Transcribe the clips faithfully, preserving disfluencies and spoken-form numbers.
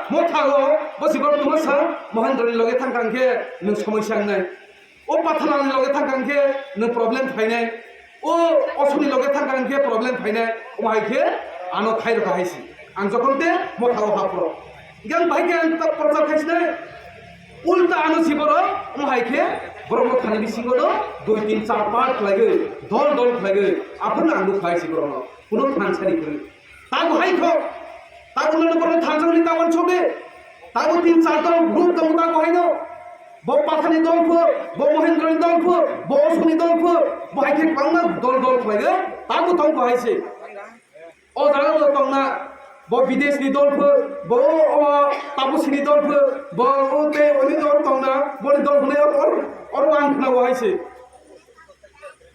Motha o bo si borok tongma sa Mohendro ni loge thang kang khe nwng somosya wngnai. O Pathala ni loge thang kang khe nwng problem phainai. O Osho ni loge thang kang khe problem phainai. Omo hai khe ano khai rwkha hai si. Ang jokhon te Motha o hapro. Hinkhe ang bahai khe ang ta prochar khai sinai. Ulta ano si borok omo hai khe borok Mothani bisingo no dui tin char part khlaiwi, dol dol khlaiwi, aphuru ang nukha hai si borok no. Kuno thansa ni kwrwi. Tamo hai kho. Tamo nono borok thansa ni tamo chobe. Tamo tin char dol group tamo tamo hai no. Bo Pathalni dol pho, bo Mohendrani dol pho, bo Osoni dol pho, bo hai khe kwbangma dol dol khlaiwi tamo tong bo hai se. O jaga o tongna, bo bideshni dol pho, bo o Tapusini dol pho, bo o tei oni dol tongna, boni dol hwnwi or, or, or ang khna bo hai se.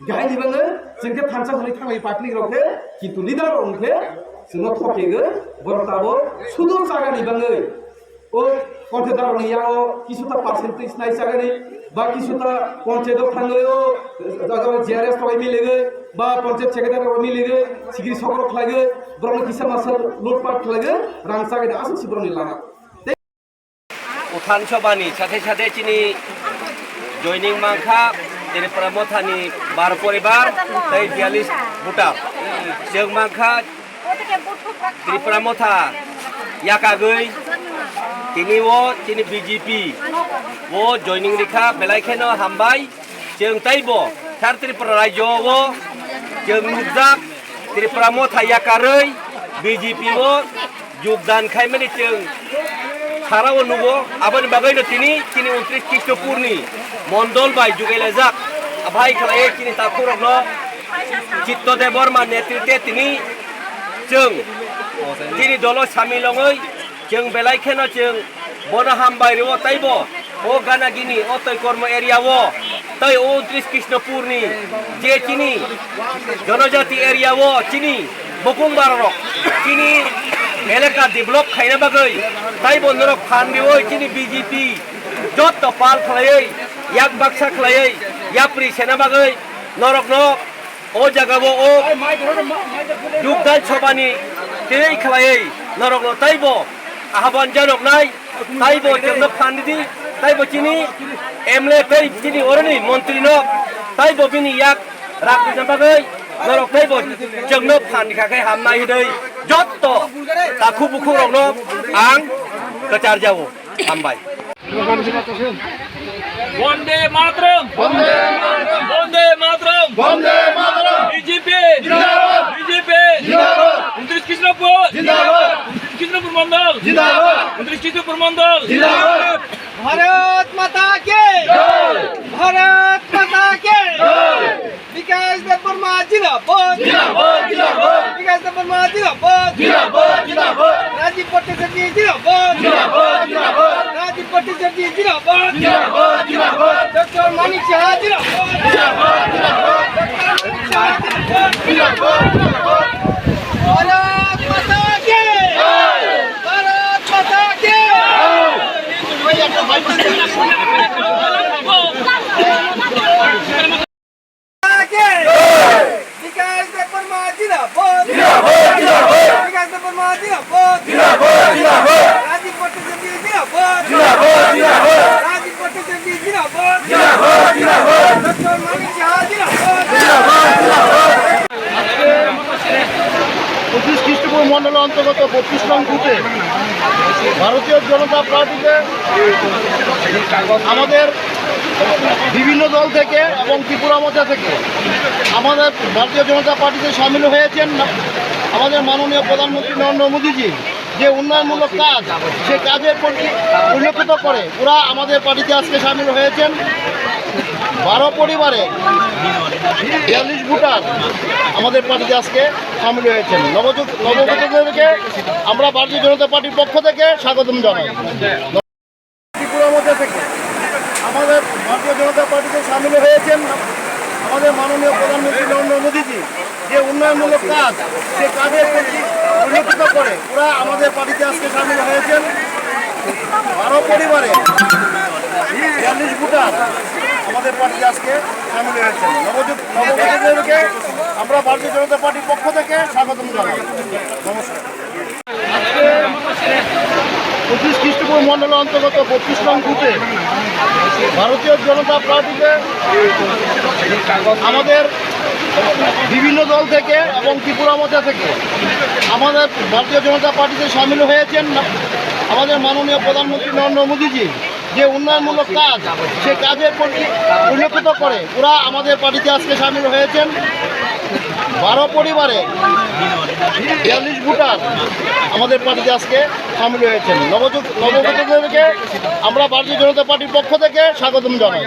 Gaini bangwi chwng khe thansa hwnwi thanglai public rok khe, kintu leader rok hwn khe chwngno thokegwi borok tabuk sudur chagani bangwi o content rokni yago kisuta percentage nai chagani ba kisuta panchayat o thangwi o jaga o G R S rok miligwi ba panchayat secretary rok miligwi sigiri sokro khlaigwi borokno kisa masa lutpat khlaigwi rang chagani aswk si borokni lama. Uthan Sobhani sathe sathe chini joining mankha Tripura Mothani baro poribar tei biyalish voter. Chwng mankha Tripura Motha yakagwi tini o chini B J P o joining rikha, belai kheno hambai. Chwng teibo Thar Tripura rajyo o chwng nukjak Tripura Motha yakarwi B J P o jogdan khaimani chwng sara o nugo. Aboni bagwino tini chini untris Krishnapurni mondol bai jugailajak. Abai khlaiwi chini takhukrokno Chitto Debbarma netritwe tini chwng chini dolo samil wngwi chwng belai kheno chwng bono hambai rwo teibo o Ganagini o Toikormo area o tei o untris Krishnapurni je chini Jonojati area o chini bukung barorok chini elaka develop khaina bagwi teibo norok phan riwi chini B J P jotto pal khlaiwi yak baksa khlaiwi yapri sena bagwi norokno o jaga o o Jogdan Sobhani tei khlaiwi norokno teibo ahban janoknai. Taibo chwngno phan ridi, taibo chini M L A tei chini oroni montri no, taibo bini yak rak rwna bagwi norok taibo chwngno phan rikha khe hamnai hwnwi jotto takhu bukhu rokno ang kwchar jao. Hambai. Bonde Mataram! Bonde Mataram! Bonde Mataram! B J P! Jindabad! B J P! Jindabad! Untris Krishnapur! Jindabad! Krishnapur Mandal! Jindabad! Untris Krishnapur Mandal! Jindabad! Bharat Mata ki! Jai! Bharat Mata ki! Jai! Bikash Debbarma jindabad! Jindabad, jindabad! Bikash Debbarma jindabad! Jindabad, jindabad! Rajiv Bhattacharya jindabad! Jindabad, jindabad! Rajiv Bhattacharya jindabad! Jindabad, jindabad! Doctor Manik Saha jindabad! Jindabad, jindabad! Doctor Manik Saha jindabad! Jindabad, jindabad! Bharat Mata ki! Jai! Bharat Mata ki! Jai! Bikash Debbarma jindabad! Jindabad, jindabad! Bikash Debbarma jindabad! Jindabad, jindabad! Rajiv Bhattacharya jindabad! Jindabad, jindabad! Rajiv Bhattacharya jindabad! Jindabad, jindabad! Doctor Manik Saha jindabad! Jindabad, jindabad! পঁচিশ খ্রিস্টপূর্ব মণ্ডলের অন্তর্গত বত্রিশ নং বুথে ভারতীয় জনতা পার্টিতে আমাদের বিভিন্ন দল থেকে এবং ত্রিপুরা মোর্চা থেকে আমাদের ভারতীয় জনতা পার্টিতে সামিল হয়েছেন আমাদের মাননীয় প্রধানমন্ত্রী নরেন্দ্র মোদীজি। যে উন্নয়নমূলক কাজ, সে কাজের প্রতি পরিলক্ষিত করে ওরা আমাদের পার্টিতে আজকে সামিল হয়েছেন। বারো পরিবারে বিয়াল্লিশ ভোটার আমাদের পার্টিতে আজকে সামিল হয়েছেন। নবযুগ নবগঠিত থেকে আমরা ভারতীয় জনতা পার্টির পক্ষ থেকে স্বাগতম জানাই। ত্রিপুরা মোর্চা থেকে আমাদের ভারতীয় জনতা পার্টিতে সামিল হয়েছেন আমাদের মাননীয় প্রধানমন্ত্রী নরেন্দ্র মোদীজি। যে উন্নয়নমূলক কাজ, সে কাজের প্রতি পরিলক্ষিত করে ওরা আমাদের পার্টিতে আজকে সামিল হয়েছেন। বারো পরিবারে বিয়াল্লিশ ভোটার আমাদের পার্টিতে আজকে সামিল হয়েছেন। নবযুগ নবগঠিত থেকে আমরা ভারতীয় জনতা পার্টির পক্ষ থেকে স্বাগতম জানাই। নমস্কার। আজকে পঁচিশ মণ্ডলের অন্তর্গত বত্রিশ নং বুথে ভারতীয় জনতা পার্টিতে আমাদের বিভিন্ন দল থেকে এবং ত্রিপুরা মধ্যে থেকে আমাদের ভারতীয় জনতা পার্টিতে সামিল হয়েছেন আমাদের মাননীয় প্রধানমন্ত্রী নরেন্দ্র মোদীজি। যে উন্নয়নমূলক কাজ, সে কাজের প্রতি পরিলক্ষিত করে ওরা আমাদের পার্টিতে আজকে সামিল হয়েছেন। বারো পরিবারে বিয়াল্লিশ ভোটার আমাদের পার্টিতে আজকে সামিল হয়েছেন। নবযুগ নবগঠিতদেরকে আমরা ভারতীয় জনতা পার্টির পক্ষ থেকে স্বাগতম জানাই।